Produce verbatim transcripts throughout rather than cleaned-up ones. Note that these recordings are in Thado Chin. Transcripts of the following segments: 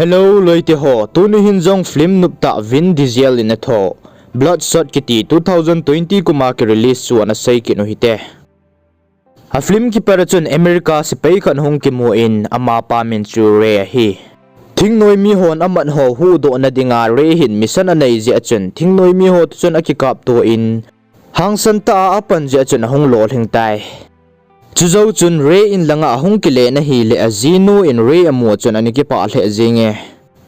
Hello loite ho, tuni hin jong film noptah Vin Diesel in athoh Bloodshot kiti two thousand twenty kum a ki release chu ana sei kit u hite. A film kipat a chun America sepai khat hung kimu in, amapa min chu Ray ahi. Thingnoi mihon amat ho huhdoh na dinga Ray hin mission anei jeh a chun thingnoi miho toh chun akikapto in, hangsan tah a apan jeh a chun ahung lolhing tai. Chujou chun Ray in langa ahung kile na hile ajinu in Ray amu a chun ana kipah lheh jenge.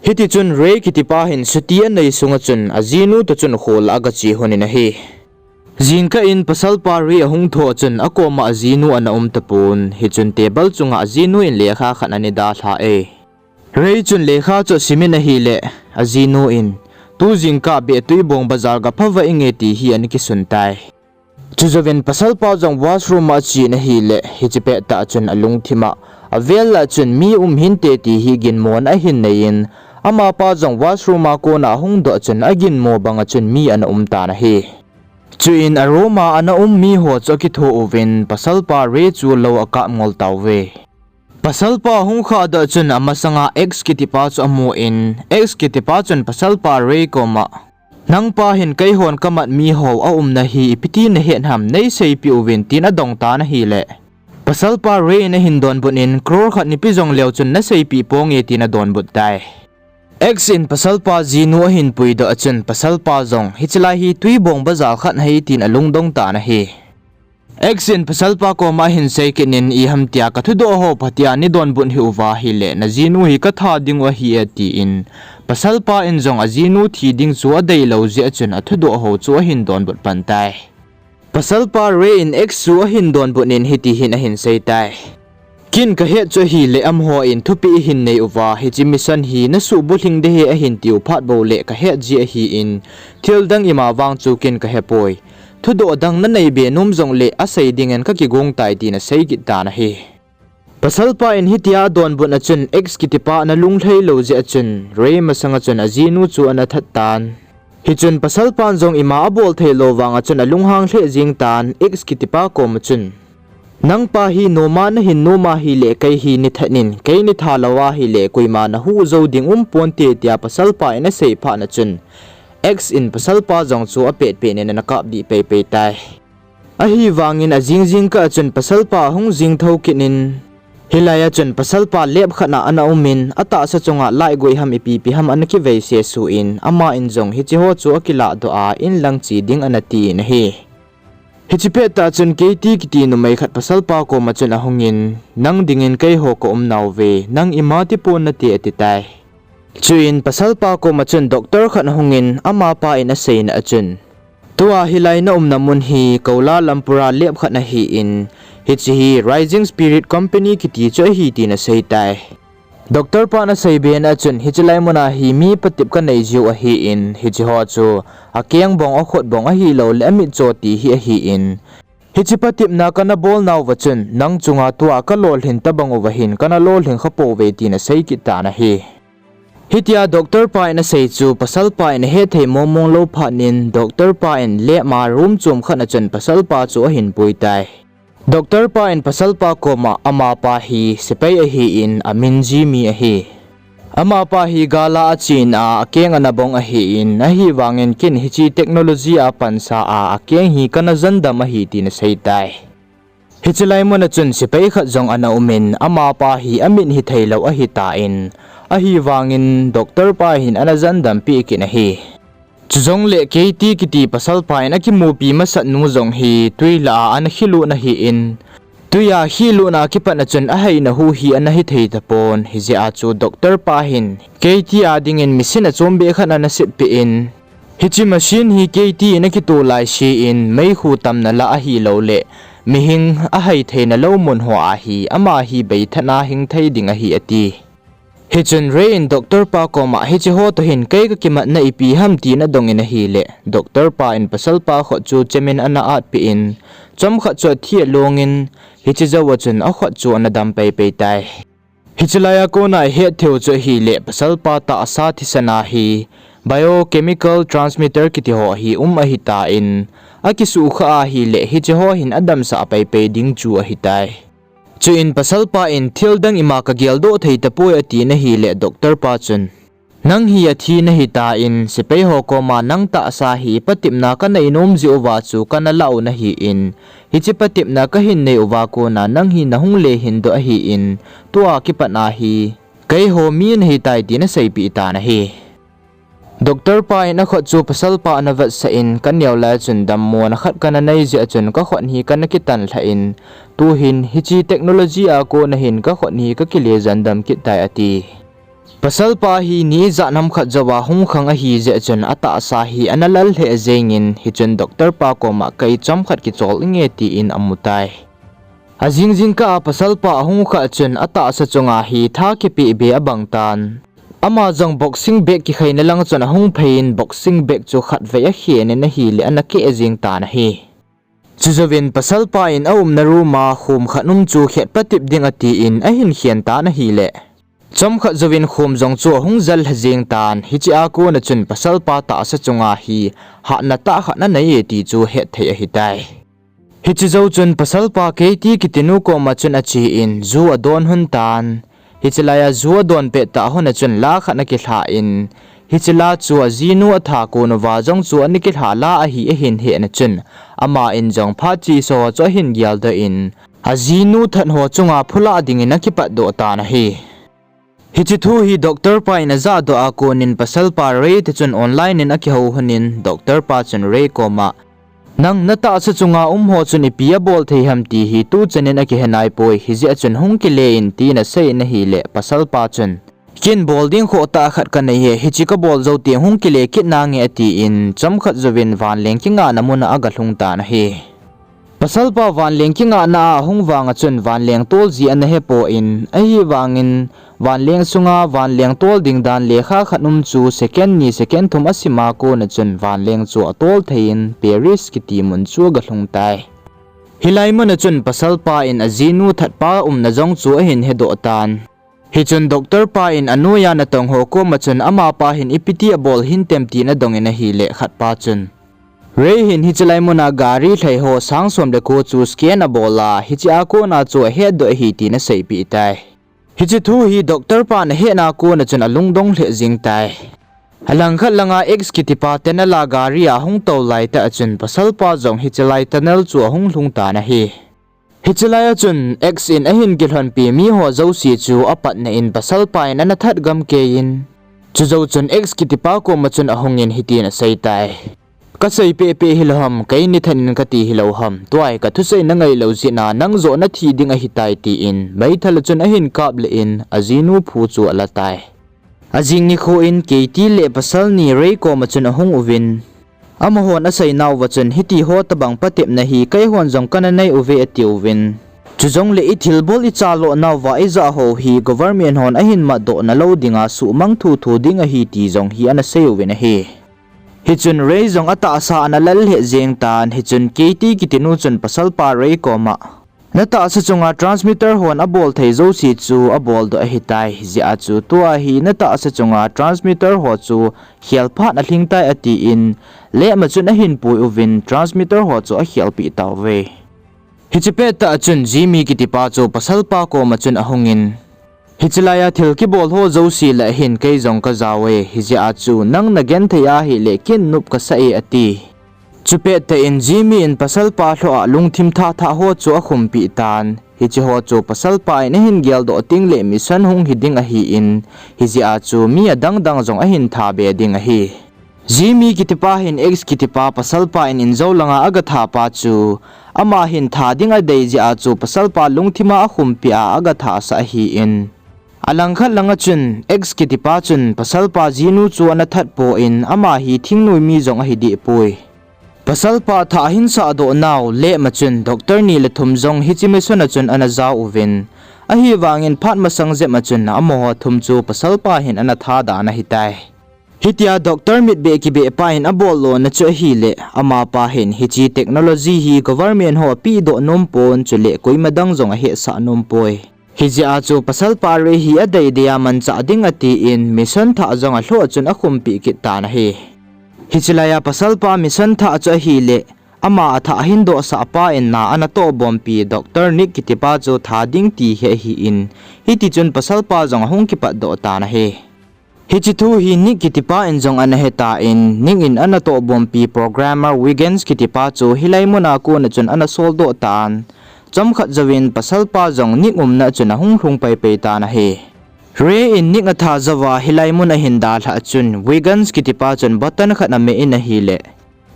Hitichun Ray kitipa hin chuti anei sunga chun ajinu toh chun khol a agache lhon in ahi. Jingkah in pasalpa Ray ahung thoh a chun akoma ajinu ana um tapon, hichun table chunga ajinu in lekha khat ana dalha e. Ray chun lekha chu asimin ahile, ajinu in, tu jingkah beh Tuibong bazar gapha va inge ti hi ana kisun tai. Chujouvin pasalpa jong washroom a achen ahile, hiche pettah chun alungthim a, avel a chun mi um hinte ti hi ginmona ahin nei in, amapa jong washroom a kona ahung doh chun aginmo banga chun mi ana um tan ahi. Chuin a room a ana um miho chu akitho uvin, pasalpa Ray chu lou akap ngol tauve. Pasalpa hung khahdoh chun amasanga X kitipa chu amun, X kitipa chun pasalpa Ray koma, nangpa hin keihon kamat miho aumna hi ipiti nahet ham, neiseipeh uvin, tin adong tan ahile, pasalpa Ray in ahin donbut in, crore khat nipi jongleu chun naseipeh ponge, tin adonbut tai. X in pasalpa jinu ahin puidoh a chun pasalpa jong, hichelai hi Tuibong bazar khat ahi, tin alungdong tan ahi. X in pasalpa koma ahin sei kit in, iham tia kathudoh ho phatea neidonbut hih uva ahile najinu hi katha dingu ahi e, tin pasalpa in jong ajinu thi ding chu adeilou jeh a chun athudoh ho chu ahin donbut pan tai. Pasalpa Ray in X chu ahin donbut in hiti hin ahin sei tai. Ken kahet chu ahile amaho in thupeh ahin nei uva, hiche mission hi nasuhbulhing ding ahi ahin tiu phat bou le kahet ji ahin, thildang ima vang chu ken kahepoi. Thudoh dang nanei be nom jongle asei dingin kakigong tai, tin asei kit tan ahi. Pasalpa in hitia adonbut a chun X kitipa ana lunglhai lou jeh a chun Ray masanga chun ajinu chu ana that tan. Hichun pasalpan jong ima abol theilou vanga chun alunghang lheh jeng tan, X kitipa koma chun, nangpa hi noma nahin nom ahile kei hi neithat in, kei neithat lou ahile koima nahuh jou ding umponte, tia pasalpa in asei phat a chun X in pasalpa jong chu apetpet in ana kapdih peipei tai. Ahivangin ajing jingkah a chun pasalpa ahung jing thou kit in, hilai a chun pasalpa lab khat a ana um in, atahsa chunga light gui ham ipi pi ham ana kivei sesuh in, ama in jong hiche ho chu akilahdoh a, inlang che ding ana ti in ahi. Hiche pettah chun Katie kiti numei khat pasalpa koma chun ahungin, nang dingin keiho kaum nauve, nang ima tipon nate, ati tai. Chuin pasalpa koma chun doctor khat ahungin, amapa in aseina a chun, tua hilai naumna mun hi Kuala Lumpur a lab khat ahin, hiche hi Rising Spirit Company kiti chu ahi, tin asei tai. Doctor pan asei bena a chun, hiche lai muna hi mi patep kanei jiu ahin, hiche ho chu akeng bong, akhut bong ahilouleh amitcho ti hi ahin, hiche patepna kana bolnauva chun nang chunga tua kalolhin tobang uva hin kana lolhin khapouve, tin asei kit tan ahi. Hitia doctor pa in asei chu pasalpa in ahethei mongmong lou phat in, doctor pa in lab a room chom khat a chun pasalpa chu ahin pui tai. Doctor pa in pasalpa koma, amapa hi sepai ahin, amin Jimmy ahi. Amapa hi gal a achen a, akeng ana bong ahin, ahivangin ken hiche technology a pansa a akeng hi kana jandam ahi, tin asei tai. Hiche lai muna chun sepai khat jong ana umin, amapa hi amit hitheilou ahitan, ahivangin doctor pa hin ana jandampeh kit in ahi. Chujongle Katie kiti pasalpa in akimupi masatnu jong hi twi lah a ana khihlut ahin, twi a khihlutna kipat a chun ahaina hu hi ana hithei tapon, hijeh a chu doctor pa hin Katie a dingin machine achombeh khat ana setpeh in, hiche machine hi Katie in akitoh laise in meikhu tamna lah ahilouleh mihing ahaitheina lou mun ho a hi ama hi beithatna hingthei ding ahi, ati. Hichun Ray in doctor pa koma, hiche ho toh hin kei kakimatna ipi ham, tin adongin ahile, doctor pa in pasalpa khut chu chemin ana atpeh in, chomkhat chu athi alongin, hiche jouva chun akhut chu ana dam peipei tai. Hiche laiya kona ihet theiu chu ahile, pasalpa tahsa thisan a hi biochemical transmitter kiti ho hi um ahitan, akisuhkhah ahile hiche ho hin adamsah peipei ding chu ahitai. Chuin pasalpa in thil dang ima kageldoh thei tapoi atin ahile doctor pa chun, nang hi athi nahitan, sepai ho koma nang tahsa hi patepna kanei nom jeh uva chu kana lah u nahin, hiche patepna kahin nei uva kona nang hi nahung le hindoh ahin, tua kipat a hi keiho mi nahitai tin aseipeh tan ahi. Doctor pa in akhut chu pasalpa ana vetsah in, kaneo lai chun dammona khat kana nei jeh a chun kakhut hi kana kitan lhah in, tuhin hiche technology a kona hin kakhut hi kakile jandam kit tai ati. Pasalpa hi ni ijat ham khat jouva hung khang ahi jeh chun atahsa hi ana lal lheh jengin, hichun doctor pa koma kei chomkhat kichol inge tin amu tai. Ajing jingkah a pasalpa ahung khah chun atahsa chunga hi tha kipeh be abang tan. Ama jong boxing bag kikhaina lang chun ahung phei in boxing bag chu khatvei akhen in ahile ana keh jeng tan ahi. Chujouvin pasalpa in aumna room a khum khat um chu khet patep ding atin ahin khen tan ahile, chomkhat jouvin khum jong chu ahung jal lha jeng tan, hiche a kona chun pasalpa tahsa chunga hi hatna tah khat anei e ti chu hetthei ahitai. Hiche jou chun pasalpa Katie kitinu koma chun achen, ju adon lhon tan. Hiche laiya ju adon pet tah lhon a chun la khat ana kilha in, hiche la chu ajinu atha kon uva jong chu ana kilha la ahi ahin hetna chun, ama in jong phat chesa ho chu ahin geldoh in, ajinu that ho chunga phulah dingin akipatdoh tan ahi. Hiche thu hi doctor pa in ajahdoh a konin pasalpa Ray te chun online in akihou lhonin, doctor pa chun Ray koma, nang natahsa chunga um ho chun ipi abol thei ham ti hi tuchan in akihe naipoi, hijeh a chun hung kile in tin asei in ahile, pasalpa chun, ken bol ding khoh tah khat kanei e, hiche kabol jou teng hung kile kit nange atin, chomkhat jouvin vanleng kingahna muna agalhung tan ahi. Pasalpa vanleng kingahna a ahung vanga chun vanleng tol ji ana hepon, ahivangin vanleng sunga vanleng tol ding dan lekha khat um chu second ni second thum asima kona chun vanleng chu atol thei in Paris kiti mun chu agalhung tai. Hilai muna chun pasalpa in ajinu thatpa umna jong chu ahin hedoh tan. Hichun doctor pa in anoiya natong ho koma chun amapa hin ipiti abol hintem tin adongin ahile khatpa chun, Ray hin hiche lai muna gari lhai ho sang som le ko chu scan abol a, hiche a kona chu ahetdoh ahi tin aseipeh tai. Hiche thu hi doctor pan ahetna kona chun alungdong lheh jeng tai. Alangkhat langa X kitipa Tenala gari a hung tou laitah a chun pasalpa jong hiche lai tunnel chu ahung lhung tan ahi. Hiche laiya chun X in ahin kilhonpi miho jouse chu apatna in pasalpa in ana that gamkei in, chujou chun X kitipa koma chun ahungin hitin aseitai. Kasei pehpeh hilou ham, keini thanin kati hilou ham, tua hi kathusei nangailou jeh a nang joh nathi ding ahitai tin, meithal a chun ahin kap leh in, ajinu phu chu alatai. Ajing nikho in Katie le pasal ni Ray koma chun ahung uvin, amahon aseinauva chun, hitiho tobang patepna hi keihon jong kana nei uve atiuvin, chujongle ithilbol ichalonauva ijah ho hi government hon ahin matdoh nalou dinga suhmang thuthu ding ahi ti jong hi ana seiuvin ahi. Hichun Ray jong atahsa ana lal lheh jeng tan, hichun Katie kitinu chun pasalpa Ray koma, natahsa chunga transmitter hon abol thei jouse chu aboldoh ahitai, hijeh a chu tua hi natahsa chunga transmitter ho chu khel phat alhingtai atin, lab a chun ahin pui uvin transmitter ho chu akhelpeh tauve. Hiche pettah a chun Jimmy kitipa chu pasalpa koma chun ahungin, hiche laiya thil kibol ho jouse lah hin kei jong kajao e, hijeh a chu nang nagenthei ahile kin nop kasah e ati. Chupettah in Jimmy in pasalpa lhoh a lungthim thahthah ho chu akhumpeh tan, hicheho chu pasalpa in ahin geldoh tengle mission hung hiding ahin, hijeh a chu mi adangdang jong ahin thabe ding ahi. Jimmy kitipa hin X kitipa pasalpa in injou langa agathapa chu, ama hin tha ding adei jeh a chu pasalpa lungthima akhumpeh a agathasah ahin, alangkhat langa chun X kitipa chun pasalpa jinu chu ana thatpon, ama hi thingnoi mi jong ahidehpoi. Pasalpa thah ahin sahdoh nau lab a chun doctor ni le thum jong hiche mission a chun ana jaouvin, ahivangin phat masang jep a chun amaho thum chu pasalpa hin ana thadan ahitai. Hitia doctor mitbeh kibeh pa hin abol lona chu ahile, amapa hin hiche technology hi government ho apehdoh nompon, chule koima dang jong ahetsah nompoi. Hijeh a chu pasalpa Ray hi adeidei a manchah ding atin, mission thah jong alhoh chun akhumpeh kit tan ahi. Hiche laiya pasalpa mission thah chu ahile, ama athah ahin dohsah pa in na ana tohbompi Doctor Nick kitipa chu tha ding ti hi ahin, hitichun pasalpa jong ahung kipatdoh tan ahi. Hiche thu hi Nick kitipa in jong ana hetan, Nick in ana tohbompi programmer Wiggins kitipa chu hilai muna kona chun ana soldoh tan. Chomkhat jouvin pasalpa jong Nick umna chun ahung lhung paipai tan ahi. Ray in Nick atha jouva hilai mun ahin dalhah chun Wiggins kitipa chun button khat ameh in ahile,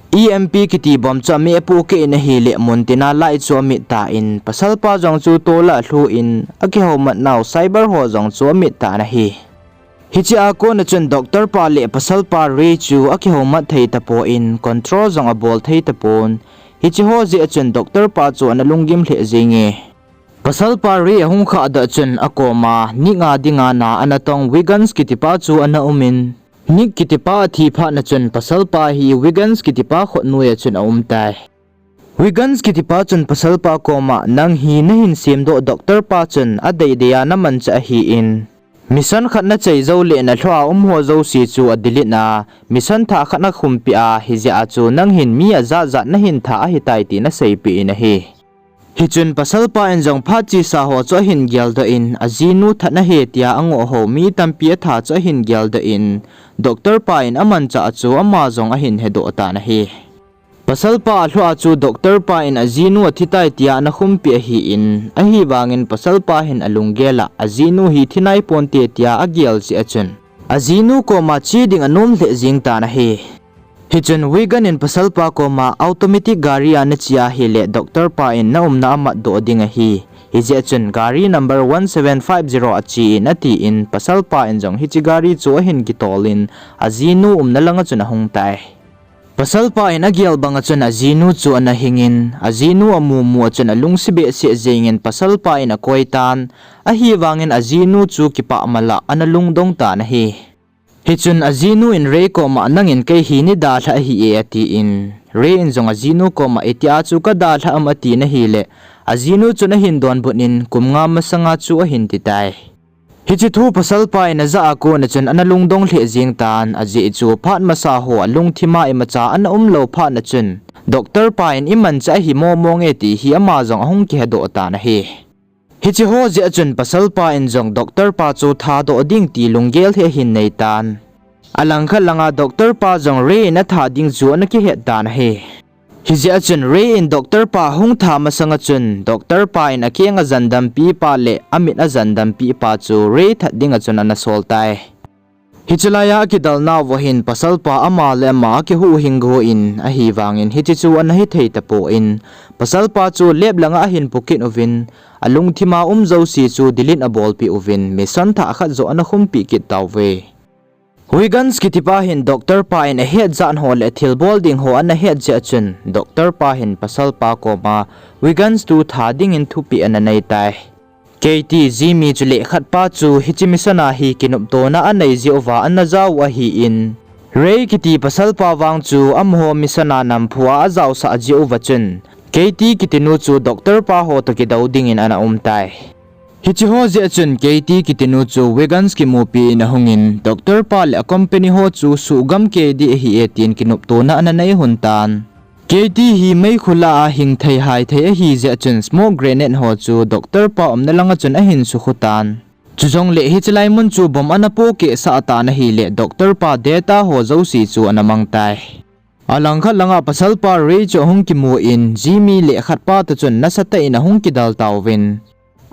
E M P kiti bomb chu ameh pohkeh in ahile, muntina light chu amit tan, pasalpa jong chu tola alhun, akihoumatnau cyber ho jong chu amit tan ahi. Hichea kona chun doctor pa le pasalpa Ray chu akihoumat thei tapon, control jong abol thei tapon. Hiche ho jeh a chun doctor pa chu ana lunggim lheh jenge. Pasalpa Ray ahung khahdoh chun akoma Nick a dinga na ana tong Wiggins kitipa chu ana umin, Nick kitipa athi phatna chun pasalpa hi Wiggins kitipa khut noiya chun aumtai. Wiggins kitipa chun pasalpa koma, nang hi nahin semdoh doctor pa chun adeideiya namanchah ahin, mission khat nachai joule nalhoa umho jouse chu adelete a, mission thah khat nakhumpeh a, hijeh a chu nang hin mi ajatjat nahin tha ahitai ti naseipeh in ahi. Hichun pasalpa in jong phat chesa ho chu ahin geldoh in, ajinu that nahi tia angoh ho mi tampi atha chu ahin geldoh in, doctor pa in amanchah chu ama jong ahin hedoh tan ahi. Pasalpa alhoa chu doctor pa in ajinu athitai tia ana khumpeh ahin, ahivangin pasalpa hin alunggel a ajinu hi thi naiponte tia agel jeh a chun, ajinu koma che ding anom lheh jeng tan ahi. Hichun Wiggins in pasalpa koma automatic gari a nache ahile doctor pa in naumna amatdoh ding ahi. Hijeh chun gari number one seven five zero ache in atin pasalpa in jong hiche gari chu ahin kitolin ajinu umna langa chun ahungtai. Pasalpa in agel banga chun ajinu chu ana hingin, ajinu amumu a chun alungse behseh jengin pasalpa in akoitan, ahivangin ajinu chu kipah mala ana lungdong tan ahi. Hichun ajinu in Ray koma nangin kei hi neidalhah ahi e atin, Ray in jong ajinu koma itia chu kadalhah am atin ahile, ajinu chun ahin donbut in kum nga masanga chu ahin titai. Hiche thu pasalpa in ajah a kona chun ana lungdong lheh jeng tan, ajeh chu phat masa ho alungthima imacha ana umlou phatna chun, doctor pa in imanchah ahi momonge ti hi ama jong ahung kihedoh tan ahi. Hiche ho jeh a chun pasalpa in jong doctor pa chu thadoh ding ti lunggel hi ahin neitan. Alangkhat langa doctor pa jong Ray in atha ding chu ana kihet tan ahi. Hijeh a chun Ray in doctor pa hung tha masanga chun doctor pa in akeng ajandampi pa le amit ajandampi pa chu Ray that dinga chun ana soltai. Hiche laiya akidalnauva hin pasalpa ama le ama akihuhhing go in ahivangin hiche chu ana hithei tapon, pasalpa chu lab langa ahin pukit uvin, alungthima um jouse chu delete abolpeh uvin, mission thah khat joh ana khumpeh kit tauve. Wiggins kitipa hin doctor pa in ahetjat ho le thilbol ding ho ana het jeh a chun, doctor pa hin pasalpa koma Wiggins tu tha dingin thupeh ana neitai. Katie, Jimmy chule khatpa chu hiche mission a hi kinoptona anei jeh uva ana jao u ahin, Ray kiti pasalpa vang chu amaho mission a namphu a ajaosah jeh uva chun, Katie kitinu chu doctor pa ho toh kidou dingin ana umtai. Hiche ho jeh a chun Katie kitinu chu Wiggins kimupi in ahungin, doctor pa le a company ho chu suhgam kei ding ahi e tin kinoptona ana nei lhon tan. Katie hi meikhu lah a hing thei hai thei ahi jeh a chun smoke grenade ho chu doctor pa umna langa chun ahin sukhu tan. Chujongle hiche lai mun chu bomb ana pohkeh sah tan ahile doctor pa data ho jouse chu ana mangtai. Alangkhat langa pasalpa Ray chu ahung kimun, Jimmy le khatpa toh chun nasatah in ahung kidal tauvin,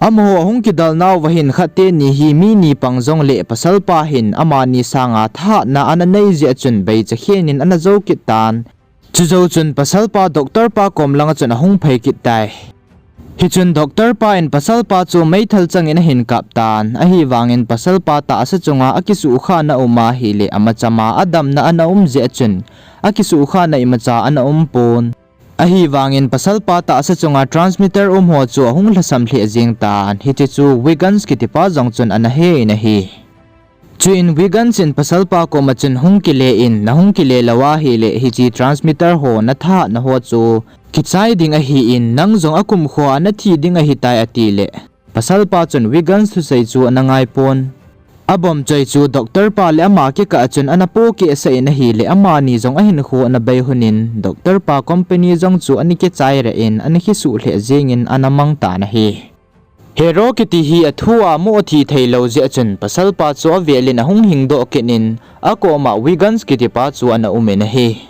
amaho ahung kidalnauva hin khat teni hi mi ni pang jongle pasalpa hin amani sanga thahatna ana nei jeh a chun beichakhen in ana jou kit tan. Chujou chun pasalpa doctor pa kom langa chun ahung phei kit tai. Hichun doctor pa in pasalpa chu meithal changin ahin kap tan, ahivangin pasalpa tahsa chunga akisuhkhahna um ahile amachama adamna ana um jeh a chun akisuhkhahna imacha ana um pon. Ahivangin pasalpa tahsa chunga transmitter um ho chu ahung lhasam lheh jeng tan, hiche chu Wiggins kitipa jong chun ana he in ahi. Chuin Wiggins in pasalpa koma chun hung kile in, nahung kile lou ahile hiche transmitter ho nathahatna ho chu kichai ding ahin, nang jong akumkhoa nathi ding ahitai atile, pasalpa chun Wiggins thusei chu ana ngai pon. Abomchoi chu doctor pa le ama kikah a chun ana pohkeh sah in ahileh amani jong ahinkho ana bei lhonin doctor pa company jong chu ana kichai rah in ana kisuh lheh jengin ana mang tan ahi. Hero kiti hi athu a moh athi theilou jeh a chun pasalpa chu avelin ahung hingdoh kit in akoma Wiggins kitipa chu ana umin ahi.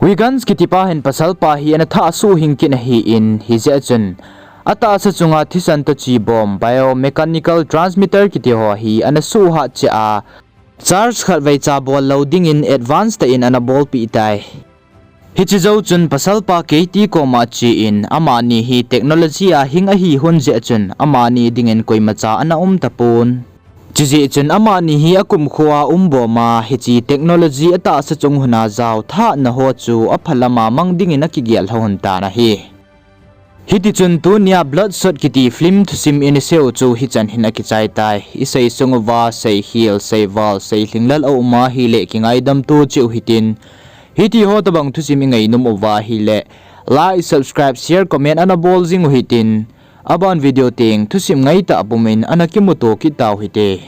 Wiggins kitipa hin pasalpa hi ana thah suh hing kit ahin hijeh a chun atahsa chunga thisan toh chibom biomechanical transmitter kiti ho hi ana suhat cheh a charge khatvei cha bol lou dingin advance tah in ana bolpeh tai. Hiche jou chun pasalpa Katie koma che in amani hi technology a hing ahi lhon jeh a chun amani dingin koimacha ana um tapon. Chujeh chun amani hi akumkho a umbom a hiche technology atahsa chung lhona jao thahatna ho chu aphalam a mang dingin akigel lhon tan ahi. Hitichun tunia Bloodshot kiti film thusim in iseiu chu hichan hin akichai tai. Isei sung uva seikhel, seival, seilhinglel aum ahile kingaidam to cheh u hitin. Hitiho tobang thusim ingainom uva ahile like, subscribe, share, comment ana bol jing u hitin. Aban video teng thusim ngaitah pumin ana kimuto kit tau hite.